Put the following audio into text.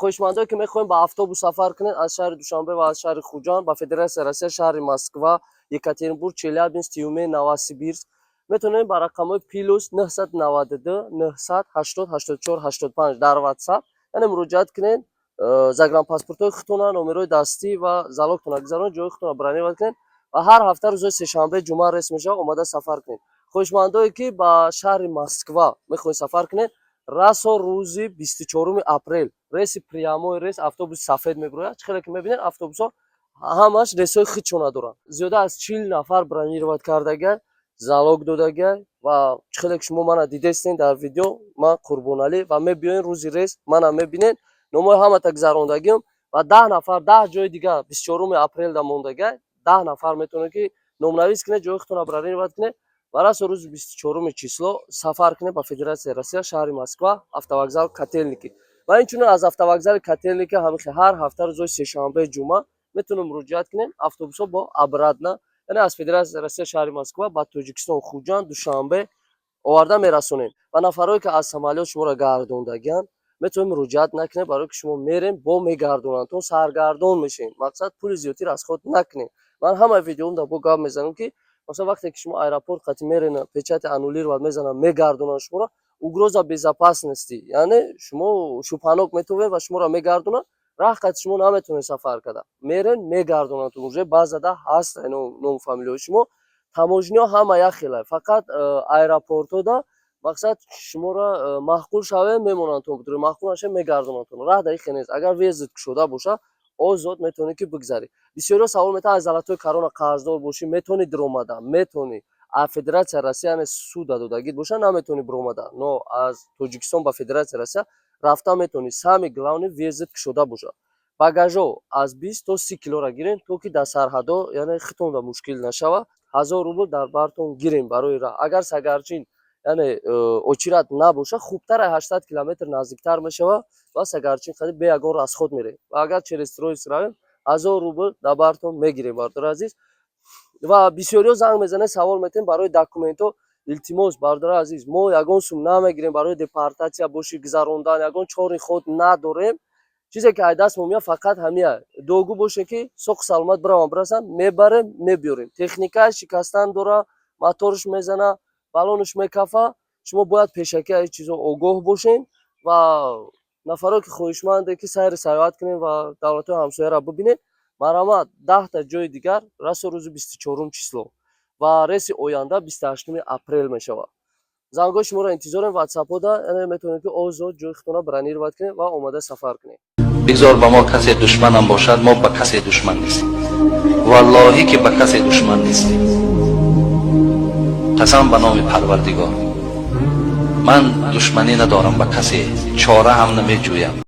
Хоҳишмандое, ки мехоҳем ба автобус сафар кунед аз шаҳри Душанбе ва аз шаҳри Хуҷанд ба Федератсияи Россия, шаҳри Москва, Екатеринбург, Челябинск, Тюмен, Новосибирск, метавонед ба рақамҳои +992 980 84 85 дар WhatsApp, яъне, муроҷиат кунед. Загранпаспортҳои худтона, номерҳои дастӣ ва залогтона гузаронед, ҷои худтона бронировать кунед ва ҳар ҳафта рӯзҳои сешанбе, ҷумъа рейс мешавад, омада сафар кунед. Хоҳишмандое, ки ба шаҳри Москва мехоҳед сафар кунед, расо рӯзи 24 апрел рейси, прямой рейс, автобуси сафед мебирояд. Чӣ хеле ки мебинед, автобусҳо ҳамаш рейсҳои худшона доранд. Зиёда аз 40 нафар бронировать кардагай, залог додагай. Ва чӣ хеле ки шумо мана дидестен дар видео, ман Қурбоналӣ, ва мебиёен, рӯзи рейс мана мебинед, номои ҳамата гузарондагиам. Ва 10 нафар, 10 ҷои дигар 24 апрелда мондагай. 10 нафар метавонед, ки номнавис кунед, ҷои худтона бронировать кунед ва расо рӯзи 24 число сафар кунед ба Федератсияи Россия, шаҳри Москва, автовокзал Котельники. Ва инчунин аз автовокзали Котельники ҳамихе ҳар ҳафта рӯзҳои сешанбе, ҷумъа метавонем муроҷиат кунем. Автобусҳо бо обратно, яъне, аз Федератсияи Россия, шаҳри Москва ба Тоҷикистон, Хуҷанд, Душанбе оварда мерасонем. Ва нафарое, ки аз самолёт шуморо гардондагианд, метавонед муроҷиат накунед, барое ки шумо мерем, бо мегардонанд, саргардон мешем. Мақсад, пули зиёдтӣ расход накунем. Ман ҳамаи видеоам бо гап мезанам, ки масалан, вақте ки шумо аэропорт қати мерена, печати аннулировать мезананд, мегардонанд шуморо, угроза безопасности, яъне шумо шубҳанок метовед ва шуморо мегардонанд. Раҳ қати шумо наметавонед сафар карда, мерен, мегардонанд. Уже баъзада ҳаст ному фамилияҳои шумо. Таможниҳо ҳама як хела, фақат аэропортҳода, мақсад, шуморо маъқул шавед, мемонанд, маъқул нашавед, мегардонанд. Раҳ дар ин хел нест. Агар въезд кушода боша, озод метавонӣ, ки бигзарӣ. Бисёриҳо савол метаҳанд: аз Золотой Корона қарздор бошӣ, метавонӣ диромада? Метавонӣ. Аз Федератсияи Россия, яъне, ссуда додагит боша, наметавонӣ биромада, но аз Тоҷикистон ба Федератсияи Россия рафта метавонӣ. Самый главный, въезд кушода бошад. Багажҳо аз 20 то 30 килора гирен, то ки дар сарҳадҳо, яъне, хитонда мушкил нашавад. 1000 рубл дар бартон гирем барои раҳ. Агар Сагарчин, яъне, очередь набоша, хубтар, 800 километр наздиктар мешавад ва Сагарчин қади бе ягон расход мерем. Ва агар через Троицк равем, 1000 рубл дар бартон мегирем, бародари азиз. Ва бисёриҳо занг мезанед, савол метиҳем барои документҳо. Илтимос, бародари азиз, мо ягон сум намегирем барои депортатсия боши гузарондан, ягон чори ход надорем. Чизе ки ай даст мо меяд, фақат ҳамия дуогӯ боше, ки соқу саломат биравам, бирасам, мебарем, мебиёрем. Техникааш шикастан дора, моторш мезана, баллонаш мекафа. Шумо бояд пешакӣ аз ин чизҳо огоҳ бошед. Ва нафаре, ки хоҳишманде, ки сайру сайёҳат кунем ва давлатҳои ҳамсояро бибинед, марҳамат, 10-та ҷои дигар расо рӯзи 24 число ва рейси оянда 28 апрел мешавад. Зангҳои шуморо интизорем. Ватсапҳода, яъне, метавонед, ки озод ҷои худтонро бронировать кунед ва омода сафар кунед. Бигзор ба мо касе душманам бошад, мо ба касе душман нестем. Валлоҳӣ, ки ба касе душман нестем. Қасам ба номи Парвардигор, ман душманӣ надорам ба касе, чора ҳам намеҷӯям.